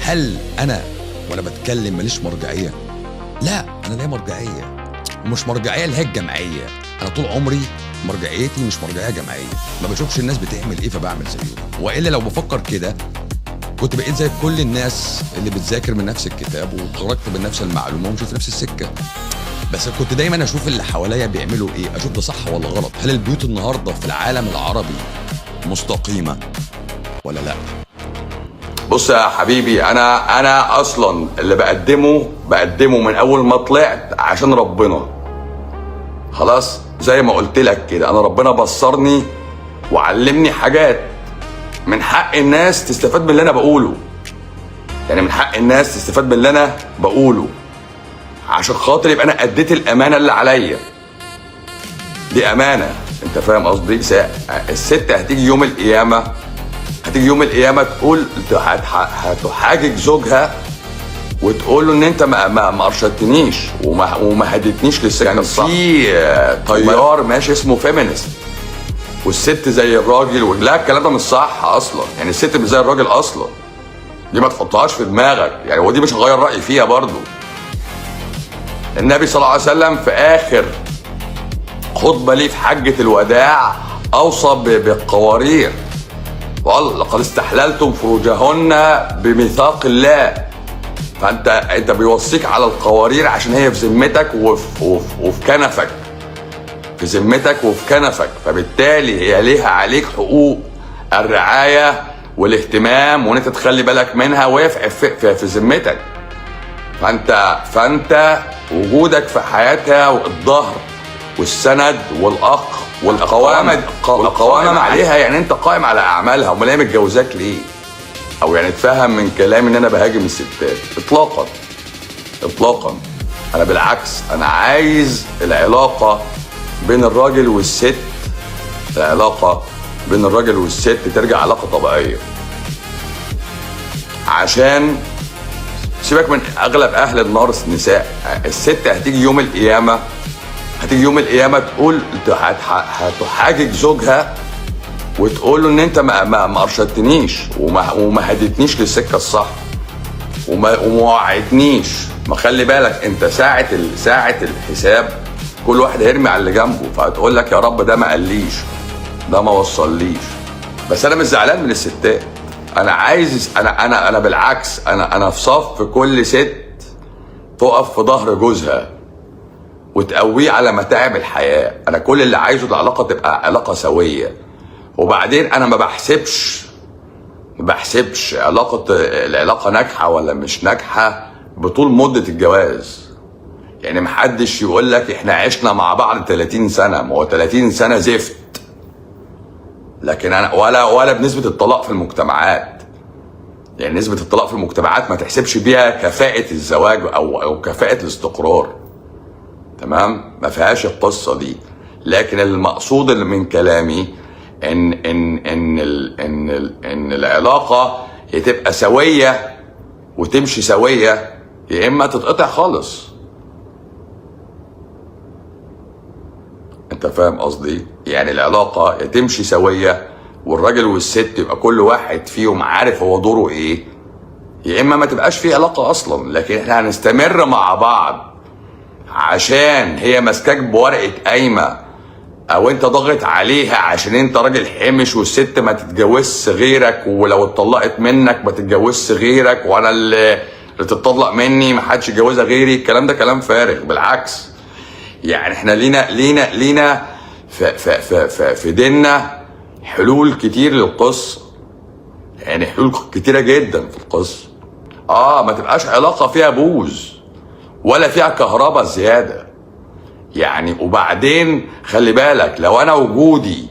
هل انا وانا بتكلم ماليش مرجعية؟ لا، انا ليا مرجعية، ومش مرجعية اللي هي الجمعية. انا طول عمري مرجعيتي مش مرجعية جمعية، ما بشوفش الناس بتعمل ايه فبعمل زيهم، والا لو بفكر كده كنت بقيت زي كل الناس اللي بتذاكر من نفس الكتاب وخرجت من نفس المعلومة ومشيت في نفس السكة. بس كنت دايما اشوف اللي حواليا بيعملوا ايه، اشوف ده صح ولا غلط. هل البيوت النهارده في العالم العربي مستقيمة ولا لا؟ بص يا حبيبي، انا اصلا اللي بقدمه من اول ما طلعت عشان ربنا. خلاص، زي ما قلت لك كده، انا ربنا بصرني وعلمني حاجات من حق الناس تستفاد من اللي انا بقوله. يعني من حق الناس تستفاد من اللي انا بقوله عشان خاطر يبقى انا اديت الامانة اللي عليا. دي امانه، انت فاهم قصدي؟ الست هتيجي يوم القيامة، هتيجي يوم القيامة تقول هتحاجج زوجها وتقول له ان انت ما ارشدتنيش وما هديتنيش للسكه الصح. في تيار ماشي اسمه feminist، والست زي الراجل، لا الكلام ده مش صح اصلا. يعني الست مش زي الراجل اصلا، دي ما تحطهاش في دماغك يعني، ودي مش هغير رايي فيها برضو. النبي صلى الله عليه وسلم في اخر خطبه ليه في حجه الوداع اوصى بالقوارير، وقال لقد استحللتم فروجهن بميثاق الله. فانت بيوصيك على القوارير عشان هي في ذمتك وفي كنفك، في ذمتك وفي كنفك، فبالتالي هي ليها عليك حقوق الرعاية والاهتمام، وان انت تخلي بالك منها وهي في ذمتك. فانت وجودك في حياتها والظهر والسند والاخ والقوامه، والقوامه عليها، يعني انت قائم على اعمالها. امال هي متجوزاك ليه؟ او يعني تفهم من كلامي ان انا بهاجم الستات؟ اطلاقا اطلاقا. انا بالعكس، انا عايز العلاقة بين الراجل والست، العلاقة بين الراجل والست ترجع علاقة طبيعية. عشان سيبك من اغلب اهل النار النساء، الست هتيجي يوم القيامة، هتيجي يوم القيامة تقول هتحاجج زوجها وتقول له ان انت ما ارشدتنيش وما هديتنيش للسكه الصح وما وعدتنيش. ما خلي بالك انت ساعة الحساب كل واحد هيرمي على اللي جنبه، فهتقول لك يا رب ده ما قاليش، ده ما وصليش. بس انا مش زعلان من الستات، انا عايز انا انا انا بالعكس، انا في صف كل ست تقف في ظهر جوزها وتقويه على متاعب الحياة. انا كل اللي عايزه العلاقة تبقى علاقة سويه. وبعدين انا ما بحسبش العلاقة ناجحة ولا مش ناجحة بطول مده الجواز. يعني محدش يقول لك احنا عشنا مع بعض 30 سنة، ما هو 30 سنة زفت. لكن انا ولا بنسبة الطلاق في المجتمعات، يعني نسبه الطلاق في المجتمعات ما تحسبش بيها كفاءة الزواج او كفاءة الاستقرار. تمام؟ ما فيهاش القصة دي. لكن المقصود اللي من كلامي ان ان ان ال ان ال ان العلاقة يا تبقى سويه وتمشي سويه، يا اما تتقطع خالص. انت فاهم قصدي؟ يعني العلاقة يا تمشي سويه والراجل والست يبقى كل واحد فيهم عارف هو دوره ايه، يا اما ما تبقاش في علاقة اصلا. لكن احنا هنستمر مع بعض عشان هي ماسكاك بورقه قايمة، او انت ضاغط عليها عشان انت راجل حمش والست ما تتجوزش غيرك، ولو اتطلقت منك ما تتجوزش غيرك، وانا اللي تتطلق مني ما حدش يتجوزها غيري. الكلام ده كلام فارغ. بالعكس، يعني احنا لينا في في في في, في ديننا حلول كتير للقصة، يعني حلول كتيرة جدا في القصة. ما تبقاش علاقة فيها بوز ولا فيها كهرباء زيادة يعني. وبعدين خلي بالك، لو انا وجودي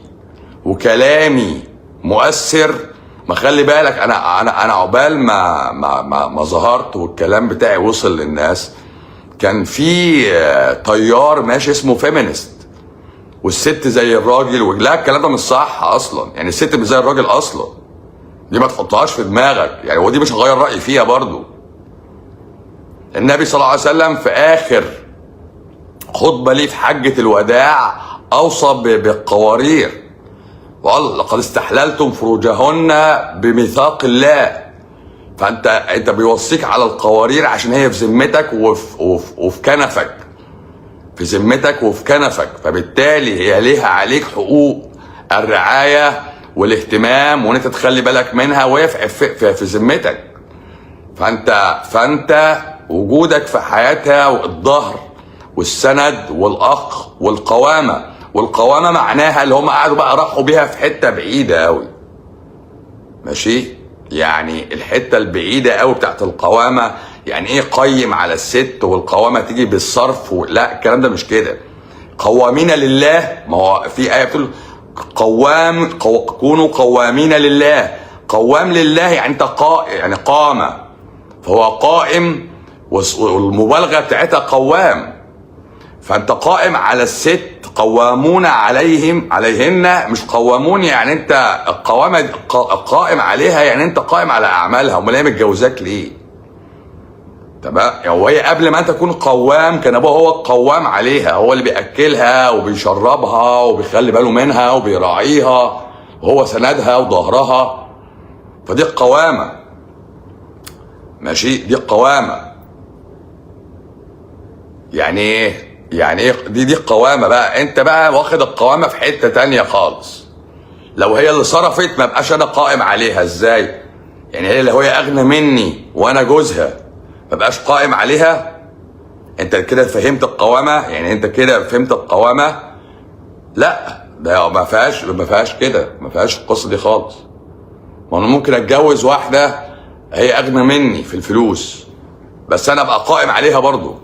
وكلامي مؤثر، ما خلي بالك انا انا انا عقبال ما ما ما, ما ظهرت والكلام بتاعي وصل للناس، كان في تيار ماشي اسمه feminist، والست زي الراجل، لا الكلام ده مش صح اصلا. يعني الست مش زي الراجل اصلا، دي ما تحطهاش في دماغك يعني، ودي مش هغير رايي فيها برضو. النبي صلى الله عليه وسلم في اخر خطبه ليه في حجه الوداع اوصى بالقوارير، وقال لقد استحللتم فروجهن بميثاق الله. فانت بيوصيك على القوارير عشان هي في ذمتك وفي كنفك، في ذمتك وفي كنفك، فبالتالي هي ليها عليك حقوق الرعاية والاهتمام، وان انت تخلي بالك منها وهي في ذمتك. فانت وجودك في حياتها والظهر والسند والاخ والقوامه. والقوامه معناها اللي هم قعدوا بقى راحوا بيها في حتة بعيدة قوي، ماشي؟ يعني الحتة البعيدة قوي بتاعت القوامة. يعني ايه قيم على الست والقوامه تيجي بالصرف لا، الكلام ده مش كده. قوامين لله، ما هو في ايه بتقول كونوا قوامين لله. قوام لله يعني انت يعني قامه، فهو قائم، والمبالغة بتاعتها قوام. فانت قائم على الست، قوامون عليهم عليهن، مش قوامون يعني انت القوامة قائم عليها، يعني انت قائم على اعمالها. امال هي متجوزاك ليه؟ تمام؟ يعني وهي قبل ما انت تكون قوام كان ابوها هو القوام عليها، هو اللي بياكلها وبيشربها وبيخلي باله منها وبيراعيها، وهو سندها وظهرها. فدي القوامة، ماشي؟ دي القوامة. يعني ايه؟ يعني ايه دي القوامة بقى؟ انت بقى واخد القوامة في حتة تانية خالص. لو هي اللي صرفت ما بقاش انا قائم عليها. ازاي؟ يعني هي لو هي اغنى مني وانا جوزها ما بقاش قائم عليها؟ انت كده فهمت القوامة؟ يعني انت كده فهمت القوامة؟ لا، ده ما فيهاش، ما فيهاش كده، ما فيهاش القصة دي خالص. ما انا ممكن اتجوز واحدة هي اغنى مني في الفلوس، بس انا ابقى قائم عليها برضو.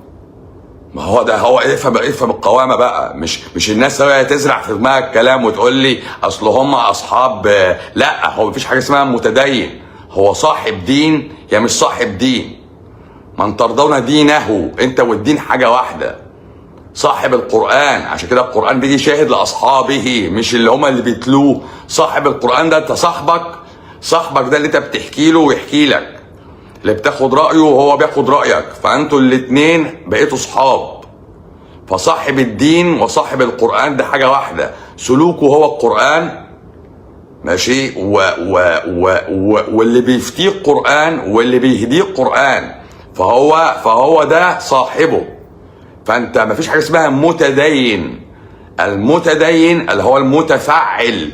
ما هو ده هو. افهم القوامة بقى. مش الناس هي تزرع في دماغك كلام وتقول لي اصل هم اصحاب. لا، هو مفيش حاجة اسمها متدين، هو صاحب دين يا مش صاحب دين. من ترضون دينه، انت والدين حاجة واحدة. صاحب القرآن، عشان كده القرآن بيجي شاهد لأصحابه، مش اللي هم اللي بيتلوه. صاحب القرآن ده انت صاحبك، صاحبك ده اللي انت بتحكي له ويحكي لك، اللي بتاخد رأيه وهو بياخد رأيك، فانتوا الاتنين بقيتوا صحاب. فصاحب الدين وصاحب القرآن ده حاجة واحدة، سلوكه هو القرآن، ماشي؟ و و و و واللي بيفتيه القرآن واللي بيهديه القرآن، فهو ده صاحبه. فانت مفيش حاجة اسمها متدين. المتدين اللي هو المتفعل،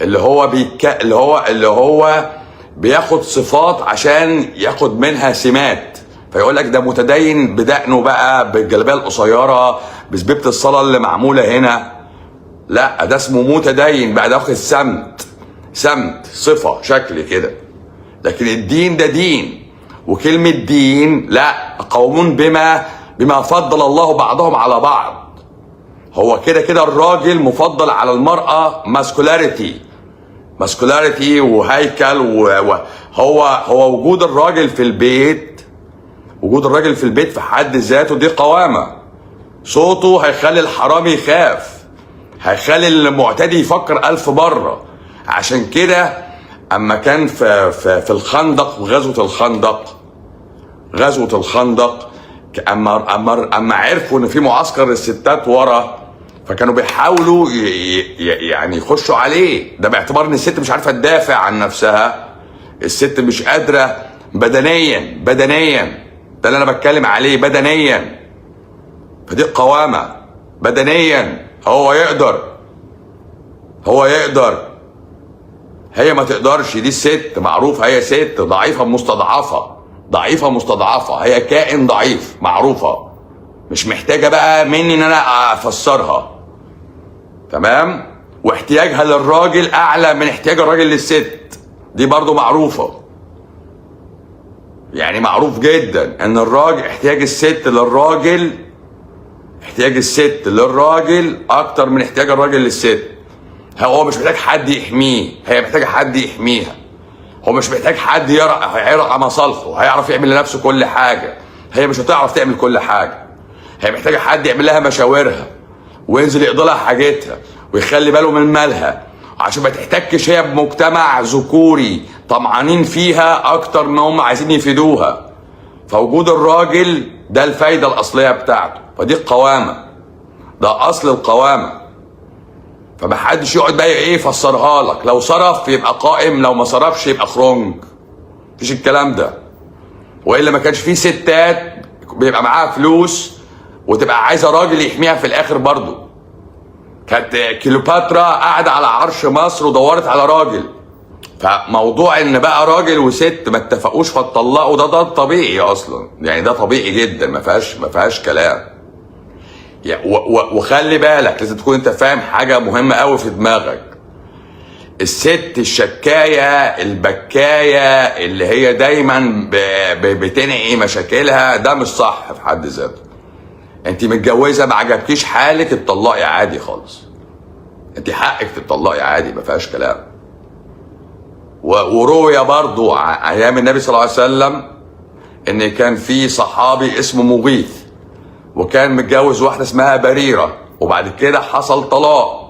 اللي هو اللي هو بياخد صفات عشان ياخد منها سمات، فيقول لك ده متدين بدقنه بقى، بالجلابيه القصيرة، بزبيبه الصلاة اللي معمولة هنا. لا، ده اسمه متدين بقى، ده واخد سمت، سمت صفة شكل كده. لكن الدين ده دين، وكلمه دين لا، قومون بما فضل الله بعضهم على بعض. هو كده كده الراجل مفضل على المرأة، masculinity، masculinity وهيكل، وهو هو وجود الراجل في البيت، وجود الراجل في البيت في حد ذاته دي قوامة. صوته هيخلي الحرامي يخاف، هيخلي المعتدي يفكر ألف مرة. عشان كده أما كان في الخندق، غزوة الخندق، غزوة الخندق، أما عرفوا إن في معسكر الستات ورا، فكانوا بيحاولوا يعني يخشوا عليه. ده باعتبار ان الست مش عارفه تدافع عن نفسها، الست مش قادرة بدنيا، بدنيا ده اللي انا بتكلم عليه، بدنيا. فدي القوامة بدنيا، هو يقدر، هو يقدر، هي ما تقدرش. دي الست معروفة، هي ست ضعيفة مستضعفة، ضعيفة مستضعفة، هي كائن ضعيف معروفة، مش محتاجه بقى مني ان انا افسرها، تمام؟ واحتياجها للراجل اعلى من احتياج الراجل للست، دي برضو معروفة. يعني معروف جدا ان الراجل احتياج الست للراجل، احتياج الست للراجل اكتر من احتياج الراجل للست. هو مش محتاج حد يحميه، هي محتاجه حد يحميها. هو مش محتاج حد يرعى مصالحه، هيعرف يعمل لنفسه كل حاجة. هي مش هتعرف تعمل كل حاجة، هي محتاجه حد يعمل لها مشاورها وينزل يقضي لها حاجتها ويخلي باله من مالها، عشان ما تحتكش هي بمجتمع ذكوري طمعانين فيها اكتر ما هم عايزين يفيدوها. فوجود الراجل ده الفايدة الاصلية بتاعته، فدي القوامة، ده اصل القوامة. فمحدش يقعد بقى ايه يفسرها لك، لو صرف يبقى قائم، لو ما صرفش يبقى خرنج. مفيش مفيش الكلام ده. والا ما كانش في ستات بيبقى معاها فلوس وتبقى عايزه راجل يحميها في الاخر برضه. كانت كليوباترا قاعدة على عرش مصر ودورت على راجل. فموضوع ان بقى راجل وست ما اتفقوش فاتطلقوا ده طبيعي اصلا، يعني ده طبيعي جدا، ما فيهاش كلام. وخلي بالك لازم تكون انت فاهم حاجة مهمة قوي في دماغك. الست الشكاية البكايه اللي هي دايما بتنعي مشاكلها، ده مش صح في حد ذاته. انت متجوزة ما عجبكيش حالك، اتطلقي عادي خالص، انت حقك تتطلقي عادي، ما فيهاش كلام. وروي برضو ايام النبي صلى الله عليه وسلم ان كان في صحابي اسمه مغيث، وكان متجوز واحدة اسمها بريرة، وبعد كده حصل طلاق.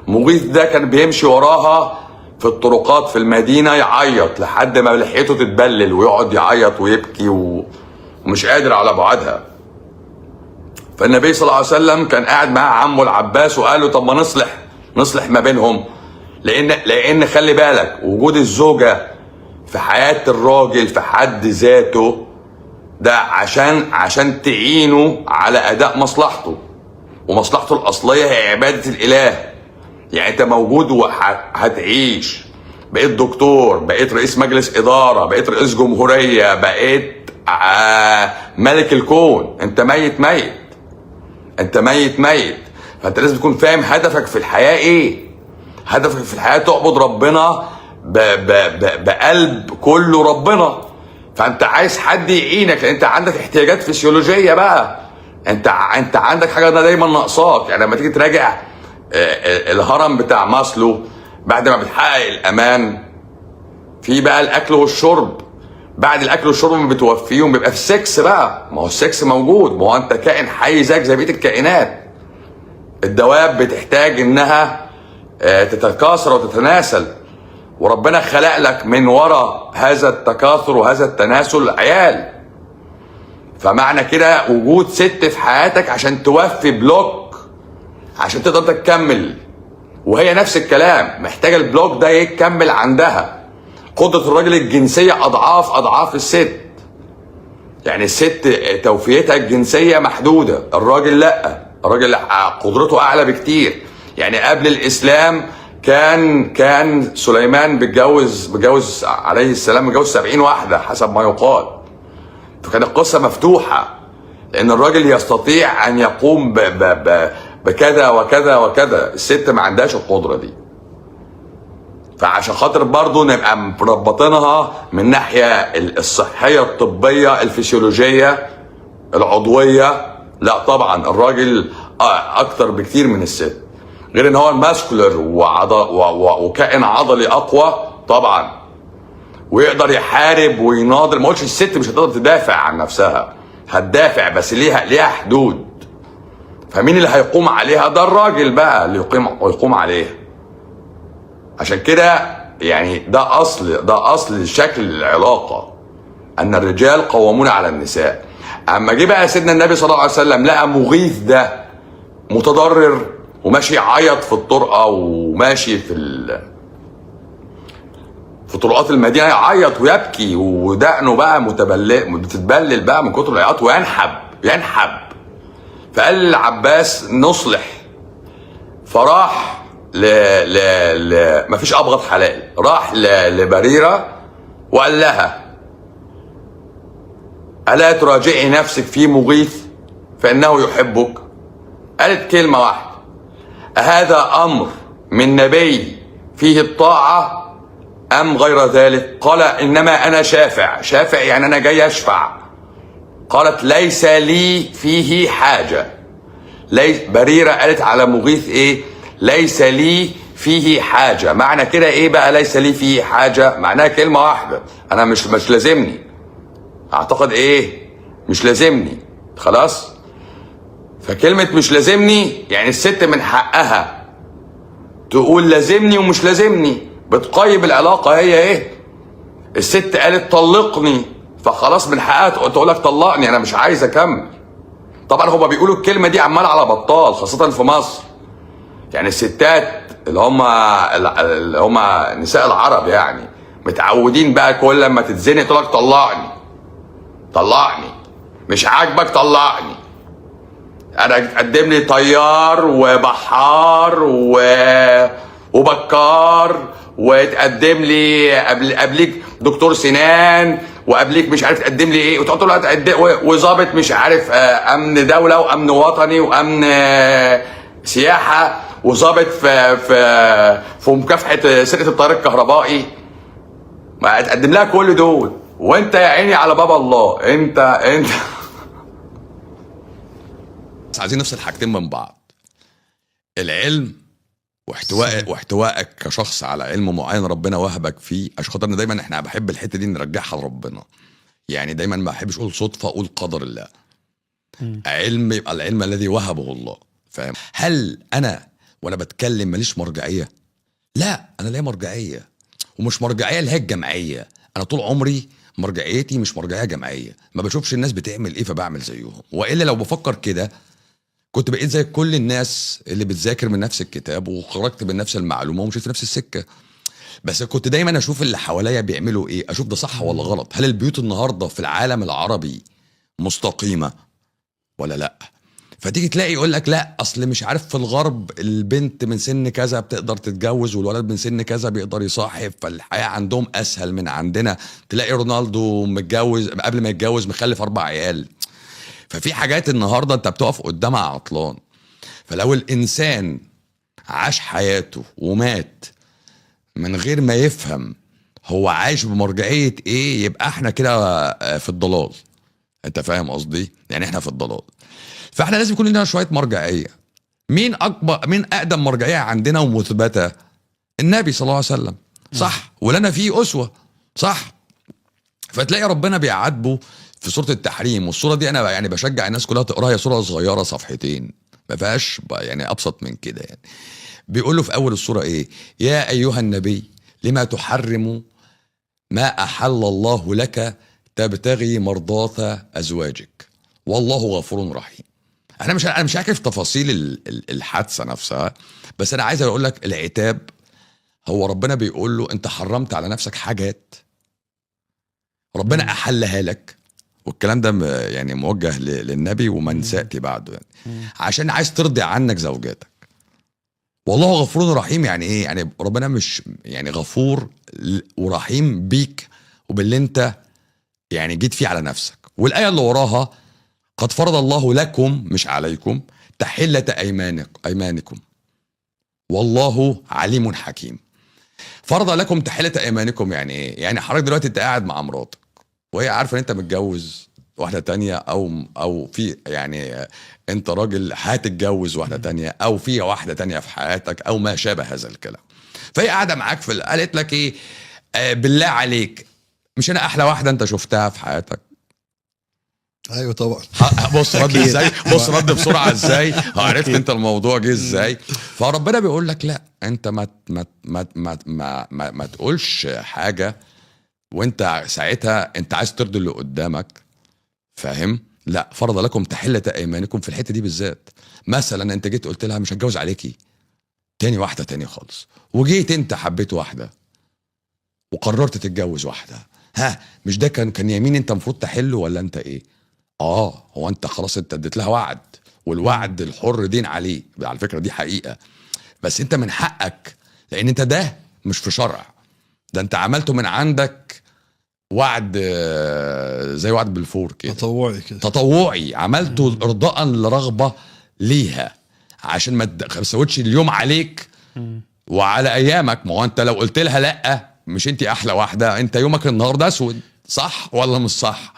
مغيث ده كان بيمشي وراها في الطرقات في المدينة يعيط لحد ما لحيته تتبلل، ويقعد يعيط ويبكي ومش قادر على بعدها. فالنبي صلى الله عليه وسلم كان قاعد مع عمه العباس وقال له طب ما نصلح ما بينهم، لان خلي بالك وجود الزوجة في حياة الراجل في حد ذاته ده عشان تعينه على اداء مصلحته، ومصلحته الاصلية هي عباده الاله. يعني انت موجود وهتعيش، بقيت دكتور، بقيت رئيس مجلس ادارة، بقيت رئيس جمهورية، بقيت ملك الكون، انت ميت ميت، انت ميت ميت. فانت لازم تكون فاهم هدفك في الحياة ايه. هدفك في الحياة تعبد ربنا ب ب ب بقلب كله ربنا. فانت عايز حد يعينك لان انت عندك احتياجات فسيولوجيه بقى، انت عندك حاجة دايما ناقصاك. يعني لما تيجي تراجع الهرم بتاع ماسلو، بعد ما بتحقق الامان في بقى الاكل والشرب، بعد الاكل والشرب ما بتوفيهم بيبقى في السكس بقى. ما هو السكس موجود، ما هو انت كائن حي زيك زي بقية الكائنات. الدواب بتحتاج انها تتكاثر وتتناسل، وربنا خلق لك من وراء هذا التكاثر وهذا التناسل عيال. فمعنى كده وجود ست في حياتك عشان توفي block، عشان تقدر تكمل. وهي نفس الكلام، محتاجه ال block ده يكمل عندها. قدرة الراجل الجنسية أضعاف أضعاف الست، يعني الست توفيتها الجنسية محدودة، الراجل لأ، الراجل قدرته أعلى بكتير. يعني قبل الإسلام كان سليمان بيتجوز عليه السلام، بيتجوز 70 واحدة حسب ما يقال. فكانت القصة مفتوحة، لأن الراجل يستطيع أن يقوم بكذا وكذا وكذا، الست ما عندهاش القدرة دي. فعشان خاطر برضو نبقى مربطينها من ناحية الصحية الطبية الفسيولوجية العضوية، لا طبعا الراجل أكتر بكتير من الست، غير ان هو muscular وكائن عضلي أقوى طبعا، ويقدر يحارب ويناضل. ما قلتش الست مش هتقدر تدافع عن نفسها، هتدافع بس ليها حدود. فمين اللي هيقوم عليها؟ ده الراجل بقى اللي يقوم عليها. عشان كده يعني ده اصل شكل العلاقة، ان الرجال قوامون على النساء. اما جه بقى سيدنا النبي صلى الله عليه وسلم لقى مغيث ده متضرر وماشي يعيط في الطرقه، وماشي في طرقات المدينة يعيط ويبكي، ودقنه بقى بتتبلل بقى من كتر العياط، وينحب ينحب. فقال للعباس نصلح، فراح ل ل ل مفيش ابغض حلال، راح لبريره وقال لها الا تراجعي نفسك في مغيث فانه يحبك؟ قالت كلمة واحدة: أهذا امر من نبي فيه الطاعة ام غير ذلك؟ قال انما انا شافع. شافع يعني انا جاي اشفع. قالت ليس لي فيه حاجة. بريرة قالت على مغيث ايه؟ ليس لي فيه حاجة. معنى كده ايه بقى ليس لي فيه حاجة؟ معناها كلمة واحدة، انا مش لازمني، اعتقد ايه؟ مش لازمني، خلاص. فكلمة مش لازمني يعني الست من حقها تقول لازمني ومش لازمني، بتقيم العلاقة هي ايه. الست قالت طلقني، فخلاص من حقها تقول لك طلقني، انا مش عايز اكمل. طبعا هما بيقولوا الكلمة دي عمال على بطال، خاصة في مصر. يعني الستات اللي هم نساء العرب يعني متعودين بقى كل لما تتزنق تقول لك طلقني طلقني، مش عاجبك طلقني. انا تقدم لي طيار وبحار وبكار، وتقدم لي قبليك دكتور سنان، وقبليك مش عارف تقدم لي ايه، وتقعد تقول وظابط مش عارف امن دولة وامن وطني وامن سياحة، وظابط في في في مكافحة سرقه التيار الكهربائي. ما تقدم لها كل دول، وانت يا عيني على باب الله انت عايزين نفس الحاجتين من بعض، العلم واحتوائك كشخص على علم معين ربنا وهبك فيه. عشان خاطر دايما احنا بحب الحتة دي نرجعها لربنا، يعني دايما ما بحبش اقول صدفة، اقول قدر الله. علم يبقى العلم الذي وهبه الله، فاهم؟ هل انا وانا بتكلم ماليش مرجعية؟ لا، انا ليا مرجعية، ومش مرجعية اللي هي الجمعية. انا طول عمري مرجعيتي مش مرجعية جمعية، ما بشوفش الناس بتعمل ايه فبعمل زيهم، والا لو بفكر كده كنت بقيت زي كل الناس اللي بتذاكر من نفس الكتاب وخرجت من نفس المعلومة ومشيت في نفس السكة. بس كنت دايما اشوف اللي حواليا بيعملوا ايه، اشوف ده صح ولا غلط. هل البيوت النهارده في العالم العربي مستقيمة ولا لا؟ فتيجي تلاقي يقول لك لا، اصل مش عارف في الغرب البنت من سن كذا بتقدر تتجوز والولد من سن كذا بيقدر يصاحب، فالحياة عندهم اسهل من عندنا. تلاقي رونالدو متجوز قبل ما يتجوز مخلف 4 عيال. ففي حاجات النهارده انت بتقف قدامها عطلان. فلو الانسان عاش حياته ومات من غير ما يفهم هو عايش بمرجعيه ايه، يبقى احنا كده في الضلال. انت فاهم قصدي؟ يعني احنا في الضلال. فاحنا لازم يكون لنا شوية مرجعية. مين اكبر، مين اقدم مرجعية عندنا ومثبته؟ النبي صلى الله عليه وسلم، صح؟ ولنا فيه اسوة، صح؟ فتلاقي ربنا بيعاتبه في سورة التحريم، والسورة دي انا يعني بشجع الناس كلها تقراها، هي سورة صغيرة صفحتين، ما فيهاش يعني ابسط من كده. يعني بيقول له في اول السورة ايه؟ يا ايها النبي لما تحرم ما احل الله لك تبتغي مرضاة ازواجك والله غفور رحيم. انا مش عارف تفاصيل الحادثة نفسها، بس انا عايز اقول لك العتاب هو ربنا بيقول له انت حرمت على نفسك حاجات ربنا احلها لك، والكلام ده يعني موجه للنبي ومن ساتي بعده، يعني عشان عايز ترضي عنك زوجاتك. والله غفور رحيم يعني ايه؟ يعني ربنا مش يعني غفور ورحيم بيك وباللي انت يعني جيت فيه على نفسك. والايه اللي وراها قد فرض الله لكم مش عليكم تحلة ايمانكم والله عليم حكيم. فرض لكم تحلة ايمانكم يعني ايه؟ يعني حضرتك دلوقتي انت قاعد مع مراتك وهي عارفه ان انت متجوز واحدة تانية، او في يعني انت راجل هتتجوز واحدة تانية، او في واحدة تانية في حياتك، او ما شابه هذا الكلام. فهي قاعدة معاك في قالت لك ايه؟ بالله عليك مش انا احلى واحدة انت شفتها في حياتك؟ ايوه طبعا. بص رد ازاي، بص رد بسرعة ازاي، عرفت انت الموضوع جه ازاي. فربنا بيقول لك لا، انت ما ما ما ما ما, ما, ما تقولش حاجة وانت ساعتها انت عايز ترضي اللي قدامك، فاهم؟ لا، فرض لكم تحلة ايمانكم في الحتة دي بالذات. مثلا انت جيت قلت لها مش هتجوز عليكي تاني واحدة تاني خالص، وجيت انت حبيت واحدة وقررت تتجوز واحدة، ها مش ده كان يمين انت المفروض تحله ولا انت ايه؟ هو انت خلاص انت اديت لها وعد، والوعد الحر دين عليه على فكرة، دي حقيقة. بس انت من حقك، لان انت ده مش في شرع، ده انت عملته من عندك وعد زي وعد بالفور كده، تطوعي كده، تطوعي، عملته ارضاء لرغبه ليها عشان ما تسودش اليوم عليك وعلى ايامك. ما هو انت لو قلت لها لا مش انت احلى واحدة، انت يومك النهارده اسود، صح ولا مش صح؟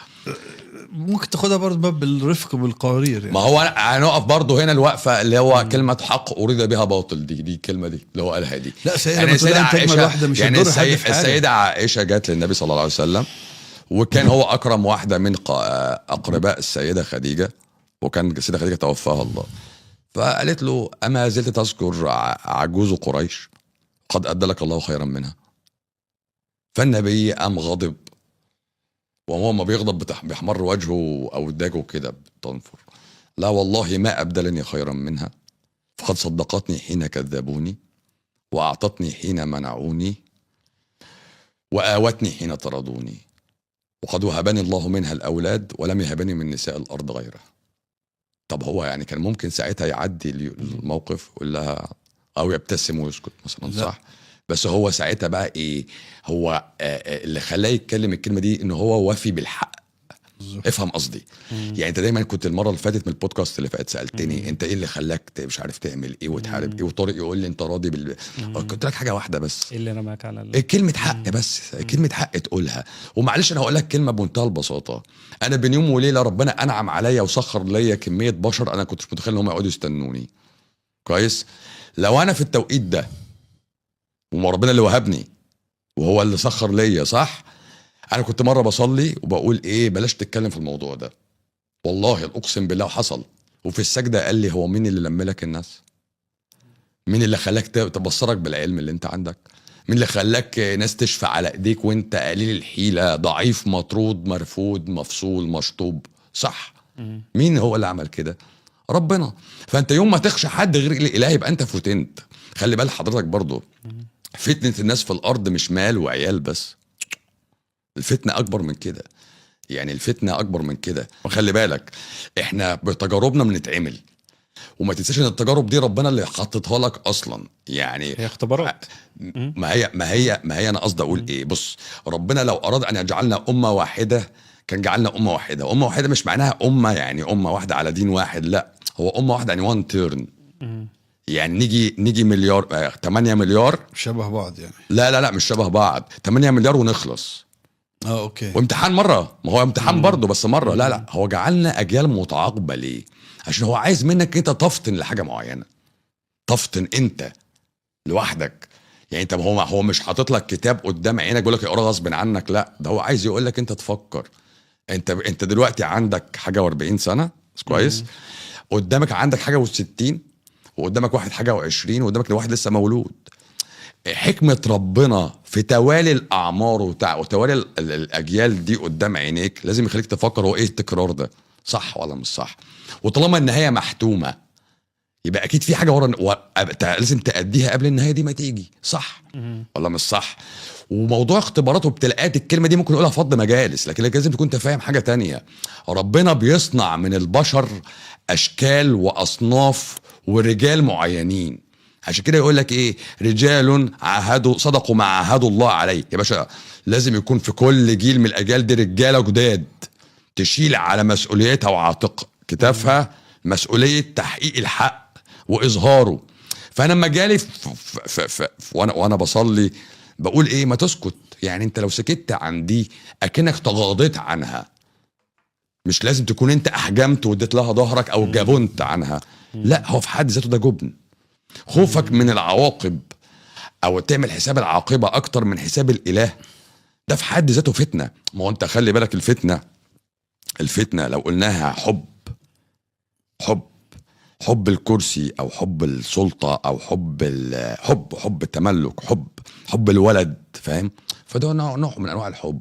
ممكن تاخدها برضه باب الرفق بالقوارير يعني. ما هو هنقف برضه هنا الوقفة اللي هو كلمة حق اريد بها باطل، دي الكلمة دي اللي هو قالها دي. لا سيدة يعني السيدة عائشة واحدة مش يعني السيدة عائشة جت للنبي صلى الله عليه وسلم، وكان هو اكرم واحدة من اقرباء السيدة خديجة، وكان السيدة خديجة توفاها الله، فقالت له اما زلت تذكر عجوز قريش قد ادى لك الله خيرا منها. فالنبي قام غضب، وهو ما بيغضب بيحمر وجهه او داجه كده بتنفر. لا والله ما ابدلني خيرا منها، فقد صدقتني حين كذبوني، واعطتني حين منعوني، وآوتني حين طردوني، وقد وهبني الله منها الأولاد ولم يهبني من نساء الأرض غيرها. طب هو يعني كان ممكن ساعتها يعدي الموقف ويقول لها، أو يبتسم ويسكت مثلا، لا. صح؟ بس هو ساعتها بقى إيه، هو اللي خلاه يتكلم الكلمة دي إن هو وفي بالحق. بالظبط. افهم قصدي. يعني انت دايما كنت المرة اللي فاتت من البودكاست اللي فات سالتني انت ايه اللي خلاك مش عارف تعمل ايه وتحارب ايه، وطارق يقول لي انت راضي بال، قلت لك حاجة واحدة بس، ايه اللي رماك على إيه كلمة حق بس، كلمة حق تقولها. ومعلش انا هقول لك كلمة بمنتهى البساطة، انا بين يوم وليلة ربنا انعم عليا وسخر ليا كمية بشر انا كنتش متخيل ان هم يقعدوا يستنوني. كويس؟ لو انا في التوقيت ده وما ربنا اللي وهبني وهو اللي سخر ليا، صح؟ انا كنت مرة بصلي وبقول ايه، بلاش تتكلم في الموضوع ده، والله اقسم بالله حصل. وفي السجدة قال لي هو مين اللي لملك الناس؟ مين اللي خلاك تبصرك بالعلم اللي انت عندك؟ مين اللي خلاك ناس تشفى على ايديك وانت قليل الحيلة، ضعيف، مطرود، مرفوض، مفصول، مشطوب؟ صح؟ مين هو اللي عمل كده؟ ربنا. فانت يوم ما تخشى حد غير الاله يبقى انت فتنت. خلي بال حضرتك برضو، فتنة الناس في الارض مش مال وعيال بس، الفتنة أكبر من كده. يعني الفتنة أكبر من كده. وخلي بالك إحنا بتجاربنا بنتعمل، وما تنساش إن التجارب دي ربنا اللي حطتها لك أصلا. يعني هي اختبارات. ما هي أنا قصدي أقول إيه، بص، ربنا لو أراد أن يجعلنا أمة واحدة كان جعلنا أمة واحدة. أمة واحدة مش معناها أمة يعني أمة واحدة على دين واحد، لا، هو أمة واحدة يعني one turn. يعني نيجي مليار، 8 مليار شبه بعض يعني. لا لا لا مش شبه بعض، 8 مليار ونخلص. okay. وامتحان مرة، ما هو امتحان برضه بس مرة. لا لا، هو جعلنا اجيال متعاقبه. ليه؟ عشان هو عايز منك انت تفطن لحاجة معينة، تفطن انت لوحدك. يعني انت هو مش حاطط لك كتاب قدام عينك بيقول لك اقرا غصب عنك، لا، ده هو عايز يقول لك انت تفكر. انت دلوقتي عندك حاجة و40 سنة، كويس؟ قدامك عندك حاجة و60، وقدامك واحد حاجة و20، وقدامك واحد لسه مولود. حكمة ربنا في توالي الأعمار وتوالي الأجيال دي قدام عينيك لازم يخليك تفكر هو إيه التكرار ده، صح ولا مش صح؟ وطالما النهاية محتومة يبقى أكيد في حاجة ورا لازم تأديها قبل النهاية دي ما تيجي، صح ولا مش صح؟ وموضوع اختبارات وابتلاءات، الكلمة دي ممكن نقولها فض مجالس، لكن لازم تكون تفاهم حاجة تانية. ربنا بيصنع من البشر أشكال وأصناف ورجال معينين، عشان كده يقول لك ايه، رجال عاهدوا صدقوا ما عاهدوا الله عليه. يا باشا لازم يكون في كل جيل من الاجيال دي رجاله جداد تشيل على مسؤوليتها وعاتق كتافها مسؤولية تحقيق الحق واظهاره. فانا لما جالي وانا بصلي بقول ايه، ما تسكت. يعني انت لو سكت عن دي اكنك تغاضيت عنها، مش لازم تكون انت احجمت واديت لها ظهرك او جبنت عنها، لا، هو في حد ذاته ده جبن. خوفك من العواقب او تعمل حساب العاقبة اكتر من حساب الاله، ده في حد ذاته فتنة. ما هو انت خلي بالك، الفتنة لو قلناها حب، حب، حب الكرسي او حب السلطة او حب حب التملك، حب الولد، فاهم؟ فده نوع من انواع الحب.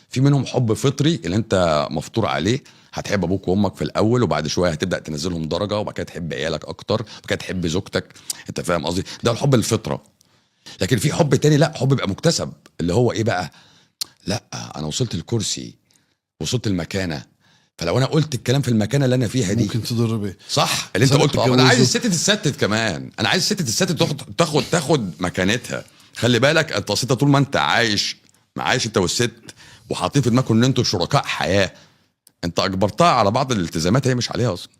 في منهم حب فطري اللي انت مفطور عليه، هتحب ابوك وامك في الاول، وبعد شوية هتبدا تنزلهم درجه، وبعد كده تحب عيالك اكتر، وبعد كده تحب زوجتك، انت فاهم قصدي؟ ده الحب الفطرة. لكن في حب تاني، لا، حب بيبقى مكتسب، اللي هو ايه بقى، لا انا وصلت الكرسي، وصلت المكانة، فلو انا قلت الكلام في المكانة اللي انا فيها دي ممكن تضر بيه. صح اللي انت قلته. انا عايز الست تتستت كمان، انا عايز الست تتستت، تاخد مكانتها. خلي بالك انت اصل طول ما انت عايش انت والست وحاطين في دماغكم ان انتوا شركاء حياة، انت اجبرتها على بعض الالتزامات هي مش عليها اصلا.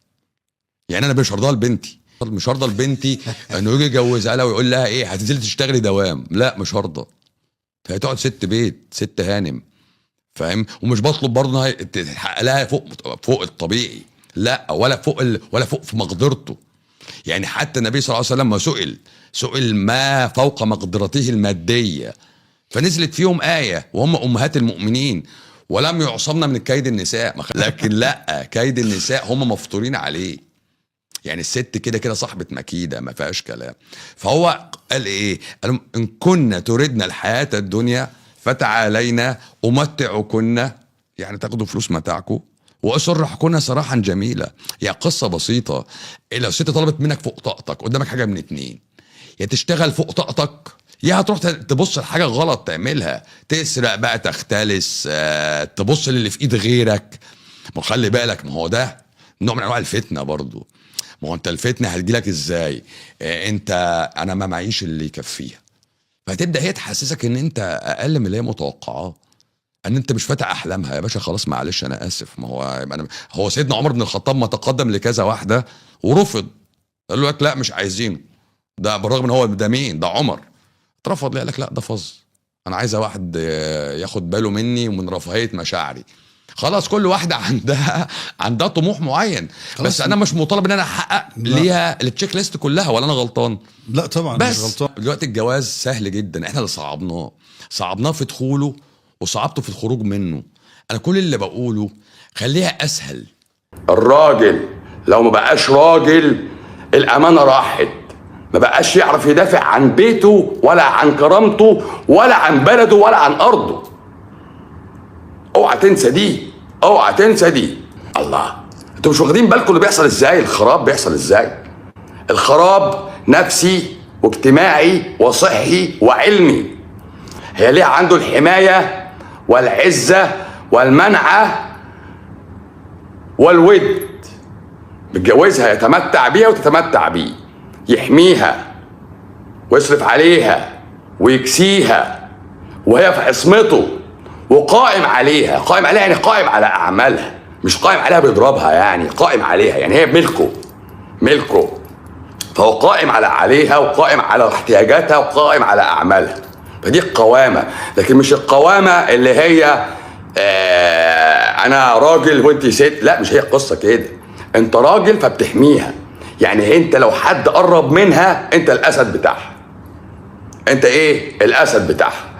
يعني انا مش هرضى لبنتي، مش هرضى لبنتي انه يجي يجوزها لها ويقول لها ايه، هتنزلي تشتغلي دوام، لا مش هرضى. هي تقعد ست بيت، ست هانم، فاهم؟ ومش بطلب برضه انها تحقق لها فوق الطبيعي، لا، ولا فوق ولا فوق في مقدرته. يعني حتى النبي صلى الله عليه وسلم ما سئل ما فوق مقدرته المادية، فنزلت فيهم آية وهم أمهات المؤمنين، ولم يعصمنا من كيد النساء. لكن لا، كيد النساء هم مفطورين عليه. يعني الست كده كده صاحبة مكيدة ما فيهاش كلام. فهو قال ايه؟ قال ان كنا تردنا الحياة الدنيا فتعالينا امتعكن، يعني تاخدوا فلوس متاعكم، واسرحكن سراحا جميلا. يعني قصة بسيطة، لو الست طلبت منك فوق طاقتك قدامك حاجة من اتنين، يا تشتغل فوق طاقتك يا هتروح تبص لحاجة غلط تعملها، تسرق بقى، تختلس، تبص للي في ايد غيرك. ما خلي بالك، ما هو ده نوع من انواع الفتنة برضو. ما هو انت الفتنة هتجيلك ازاي؟ انت انا ما معيش اللي يكفيها، فهتبدا هي تحسسك ان انت اقل من اللي هي متوقعاه، ان انت مش فاتح احلامها. يا باشا خلاص معلش انا اسف. ما هو أنا هو سيدنا عمر بن الخطاب ما تقدم لكذا واحدة ورفض، قال لك لا مش عايزينه ده، بالرغم ان هو ده مين؟ ده عمر. اترفض ليه؟ قال لك لا ده فظ، انا عايزه واحد ياخد باله مني ومن رفاهية مشاعري. خلاص كل واحدة عندها طموح معين، بس انا مش مطالب ان انا احقق ليها ال checklist كلها، ولا انا غلطان؟ لا طبعا بس مش غلطان. دلوقتي الجواز سهل جدا، احنا اللي صعبناه، صعبناه في دخوله وصعبته في الخروج منه. انا كل اللي بقوله خليها اسهل. الراجل لو ما بقاش راجل الامانة راحت، ما بقاش يعرف يدافع عن بيته ولا عن كرامته ولا عن بلده ولا عن ارضه. اوعى تنسى دي، اوعى تنسى دي. الله، انتوا مش واخدين بالكم اللي بيحصل ازاي؟ الخراب بيحصل ازاي؟ الخراب نفسي واجتماعي وصحي وعلمي. هي ليه عنده الحماية والعزة والمنعة والود؟ متجوزها يتمتع بيها وتتمتع بيه، يحميها ويصرف عليها ويكسيها وهي في عصمته وقائم عليها. قائم عليها يعني قائم على أعمالها، مش قائم عليها بيضربها، يعني قائم عليها يعني هي ملكه، ملكه، فهو قائم عليها وقائم على احتياجاتها وقائم على أعمالها. فدي القوامة، لكن مش القوامة اللي هي أنا راجل وأنت ست، لا مش هي القصة كده. أنت راجل فبتحميها، يعني أنت لو حد قرب منها أنت الأسد بتاعها. أنت إيه؟ الأسد بتاعها.